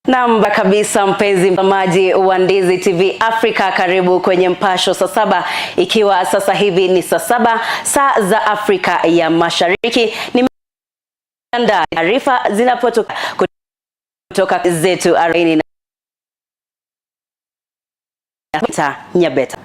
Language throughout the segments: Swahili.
Namba kabisa, mpenzi mtazamaji wa Ndizi TV Africa, karibu kwenye Mpasho saa saba, ikiwa sasa hivi ni saa saba saa za Afrika ya Mashariki. Nimeandaa taarifa zinapotoka kutoka zetu 40 na Nyabeta.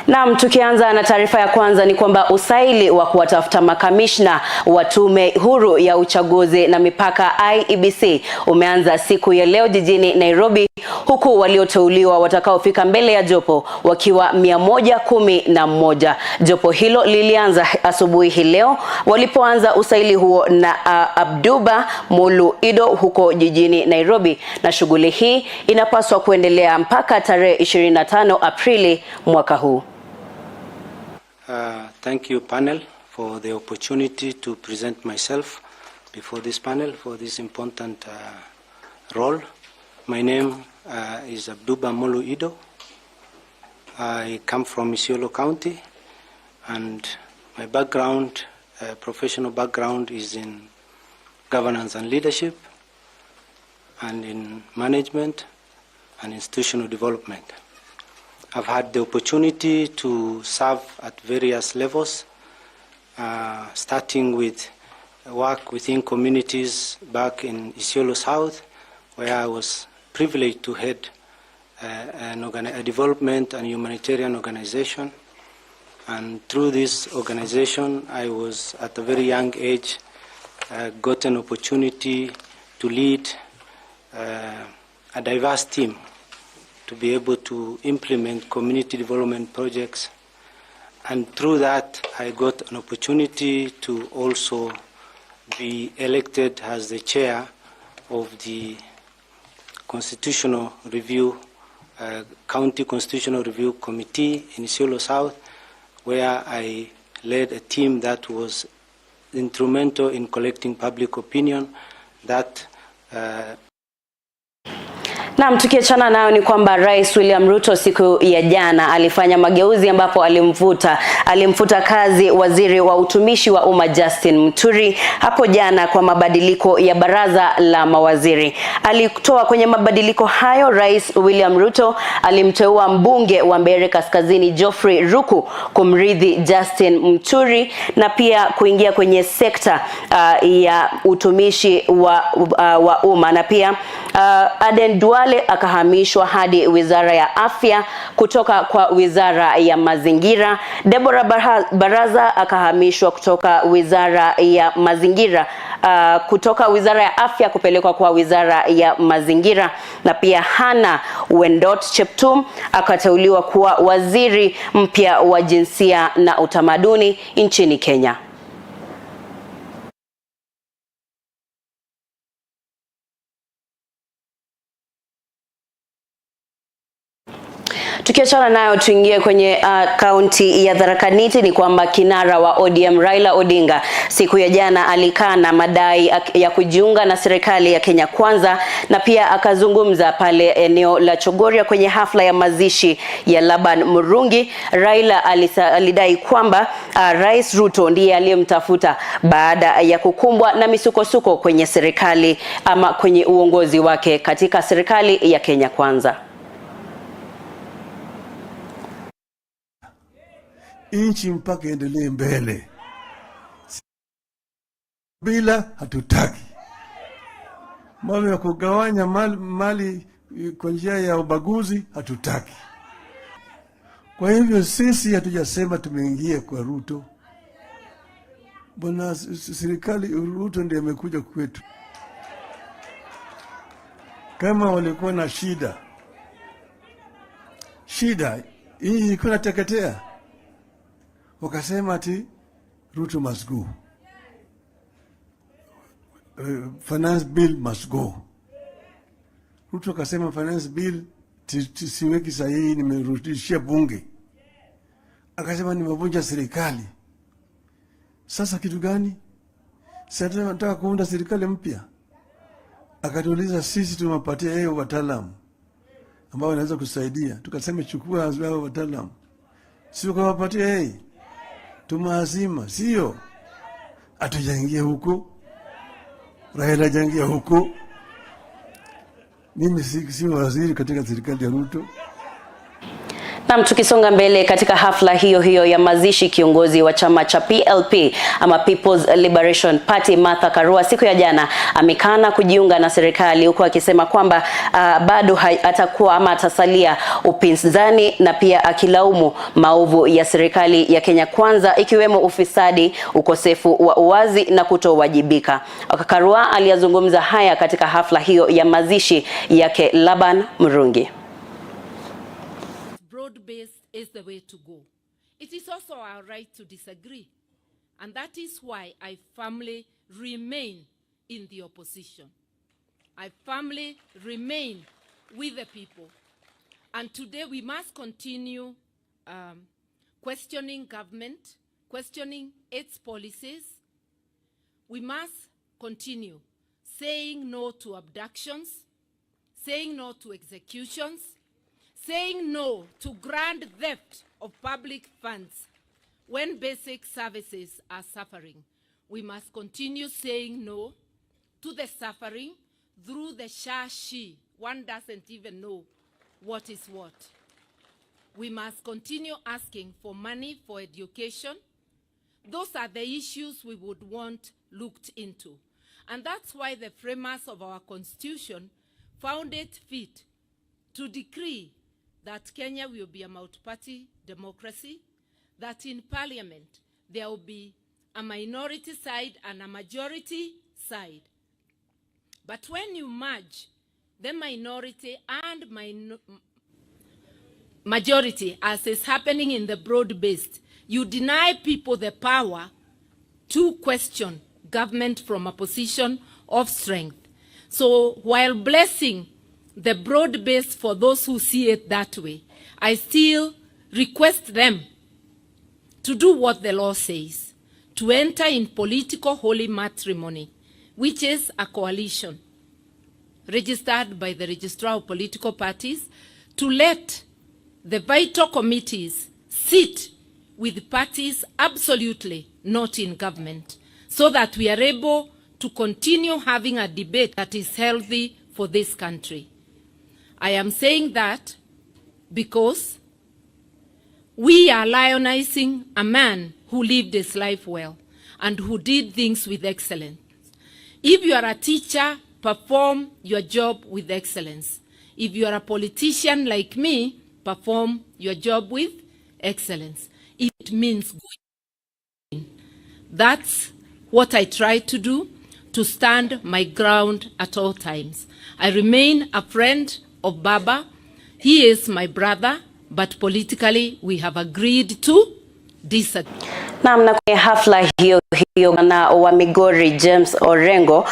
Naam, tukianza na taarifa ya kwanza ni kwamba usaili wa kuwatafuta makamishna wa Tume Huru ya Uchaguzi na Mipaka IEBC umeanza siku ya leo jijini Nairobi, huku walioteuliwa watakaofika mbele ya jopo wakiwa 111. Jopo hilo lilianza asubuhi hii leo walipoanza usaili huo na Abduba Mulu Ido huko jijini Nairobi, na shughuli hii inapaswa kuendelea mpaka tarehe 25 Aprili mwaka huu. Thank you, panel, for the opportunity to present myself before this panel for this important role. My name is Abduba Mulu Ido. I come from Isiolo County, and my background, professional background, is in governance and leadership, and in management and institutional development. I've had the opportunity to serve at various levels, starting with work within communities back in Isiolo South, where I was privileged to head a development and humanitarian organization. And through this organization, I was, at a very young age, got an opportunity to lead a diverse team to be able to implement community development projects. And through that, I got an opportunity to also be elected as the chair of the Constitutional Review, County Constitutional Review Committee in Isiolo South, where I led a team that was instrumental in collecting public opinion that Naam, tukiachana nayo ni kwamba Rais William Ruto siku ya jana alifanya mageuzi ambapo alimfuta kazi waziri wa utumishi wa umma Justin Muturi hapo jana kwa mabadiliko ya baraza la mawaziri. Alitoa kwenye mabadiliko hayo, Rais William Ruto alimteua mbunge wa Mbeere Kaskazini Geoffrey Ruku kumrithi Justin Muturi na pia kuingia kwenye sekta ya utumishi wa umma na pia Aden Duale akahamishwa hadi Wizara ya Afya kutoka kwa Wizara ya Mazingira. Deborah Baraza akahamishwa kutoka Wizara ya Mazingira kutoka Wizara ya Afya kupelekwa kwa Wizara ya Mazingira, na pia Hannah Wendot Cheptum akateuliwa kuwa waziri mpya wa jinsia na utamaduni nchini Kenya. Tukiachana nayo tuingie kwenye kaunti ya Tharaka Nithi, ni kwamba kinara wa ODM Raila Odinga siku ya jana alikaa na madai ya kujiunga na serikali ya Kenya Kwanza na pia akazungumza pale eneo la Chogoria kwenye hafla ya mazishi ya Laban Murungi. Raila alidai kwamba Rais Ruto ndiye aliyemtafuta baada ya kukumbwa na misukosuko kwenye serikali ama kwenye uongozi wake katika serikali ya Kenya Kwanza. Nchi mpaka endelee mbele, bila hatutaki mambo ya kugawanya mali kwa njia ya ubaguzi, hatutaki. Kwa hivyo sisi hatujasema tumeingia kwa Ruto bwana, serikali Ruto ndiye amekuja kwetu. Kama walikuwa na shida hii ilikuwa inateketea, wakasema ati Ruto must go, finance bill must go. Ruto akasema finance bill siweki sahihi, nimerudishia bunge. Akasema nimevunja serikali. Sasa kitu gani? Sasa nataka kuunda serikali mpya. Akatuuliza sisi tumepatia yeye wataalamu. ambao wanaweza kusaidia. Tukasema chukua hao wataalamu, sio kawapatia yeye, tumeazima, sio hatujaingia huko, Raila hajaingia huko. Mimi si waziri katika serikali ya Ruto. Naam, tukisonga mbele katika hafla hiyo hiyo ya mazishi, kiongozi wa chama cha PLP ama People's Liberation Party Martha Karua siku ya jana amekana kujiunga na serikali, huku akisema kwamba bado atakuwa ama atasalia upinzani, na pia akilaumu maovu ya serikali ya Kenya Kwanza ikiwemo ufisadi, ukosefu wa uwazi na kutowajibika. Karua aliyazungumza haya katika hafla hiyo ya mazishi yake Laban Murungi. Broad-based is the way to go. It is also our right to disagree, and that is why I firmly remain in the opposition. I firmly remain with the people. And today we must continue questioning government, questioning its policies. We must continue saying no to abductions, saying no to executions, saying no to grand theft of public funds when basic services are suffering. We must continue saying no to the suffering through the shashi. One doesn't even know what is what. We must continue asking for money for education. Those are the issues we would want looked into. And that's why the framers of our constitution found it fit to decree that Kenya will be a multi-party democracy, that in parliament there will be a minority side and a majority side. But when you merge the minority and majority, as is happening in the broad-based, you deny people the power to question government from a position of strength. So while blessing the broad base for those who see it that way, I still request them to do what the law says, to enter in political holy matrimony, which is a coalition registered by the Registrar of Political Parties, to let the vital committees sit with parties absolutely not in government, so that we are able to continue having a debate that is healthy for this country. I am saying that because we are lionizing a man who lived his life well and who did things with excellence. If you are a teacher, perform your job with excellence. If you are a politician like me, perform your job with excellence. It means going. That's what I try to do, to stand my ground at all times. I remain a friend of Baba. He is my brother, but politically we have agreed to disagree. Naam, na kwenye hafla hiyo hiyo na wa Migori James Orengo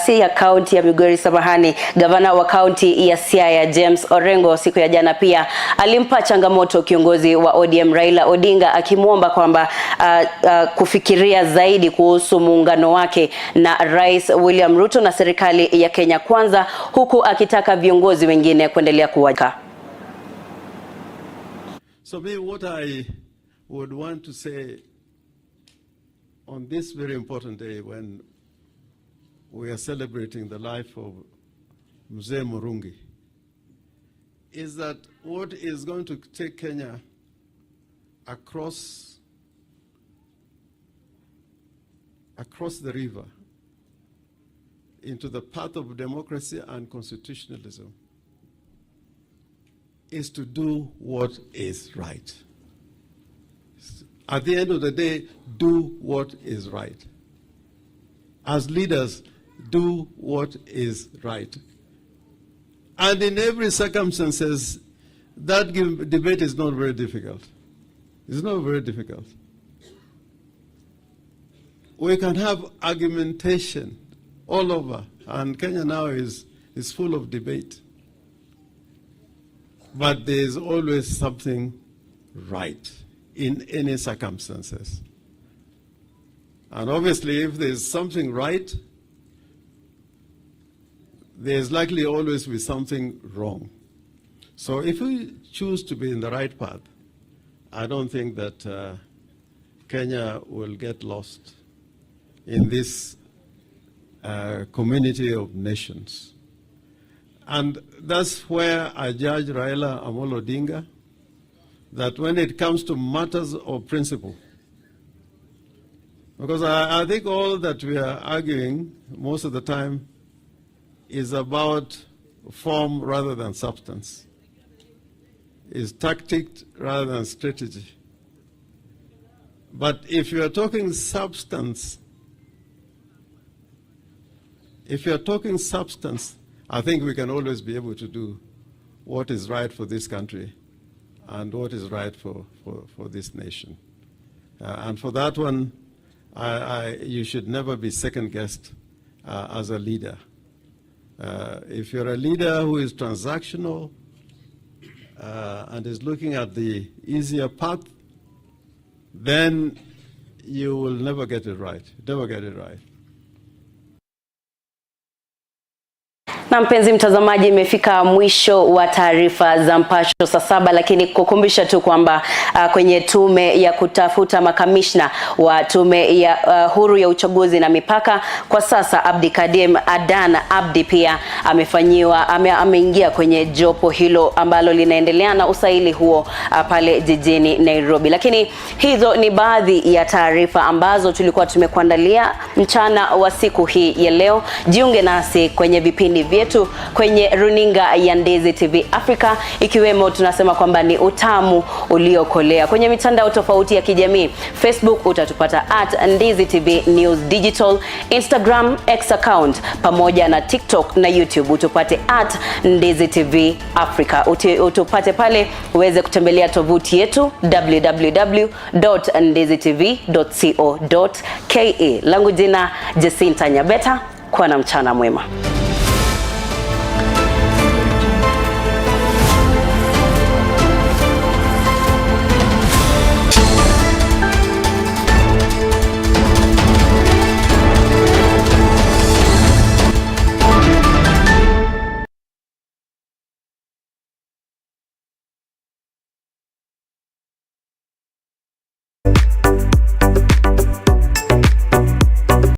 si ya kaunti ya Migori, samahani, gavana wa kaunti ya Siaya James Orengo siku ya jana pia alimpa changamoto kiongozi wa ODM Raila Odinga akimwomba kwamba kufikiria zaidi kuhusu muungano wake na Rais William Ruto na serikali ya Kenya Kwanza, huku akitaka viongozi wengine kuendelea kuwajibika. So me, what I would want to say on this very important day when we are celebrating the life of Mzee Murungi is that what is going to take Kenya across the river into the path of democracy and constitutionalism is to do what is right. At the end of the day, do what is right. As leaders, do what is right. And in every circumstances, that debate is not very difficult. It's not very difficult. We can have argumentation all over, and Kenya now is full of debate. But there is always something right in any circumstances. And obviously, if there is something right, there is likely always be something wrong. So if we choose to be in the right path, I don't think that Kenya will get lost in this community of nations. And that's where I judge Raila Amolo Odinga, that when it comes to matters of principle, because I think all that we are arguing most of the time is about form rather than substance, is tactic rather than strategy. But if you are talking substance, if you are talking substance, I think we can always be able to do what is right for this country and what is right for this nation. And for that one, you should never be second-guessed as a leader. If you're a leader who is transactional and is looking at the easier path, then you will never get it right. Never get it right. Na mpenzi mtazamaji, imefika mwisho wa taarifa za Mpasho saa saba, lakini kukumbusha tu kwamba kwenye tume ya kutafuta makamishna wa tume ya huru ya uchaguzi na mipaka kwa sasa, Abdi Kadim Adan Abdi pia ameingia kwenye jopo hilo ambalo linaendelea na usaili huo pale jijini Nairobi. Lakini hizo ni baadhi ya taarifa ambazo tulikuwa tumekuandalia mchana wa siku hii ya leo. Jiunge nasi kwenye vipindi vyetu kwenye runinga ya Ndizi TV Africa, ikiwemo tunasema kwamba ni utamu uliokolea. Kwenye mitandao tofauti ya kijamii, Facebook utatupata at Ndizi TV News Digital, Instagram, X account pamoja na TikTok na YouTube utupate at Ndizi TV Africa. Utupate pale uweze kutembelea tovuti yetu www.ndizitv.co.ke. Langu jina Jacinta Nyabeta, kuwa na mchana mwema.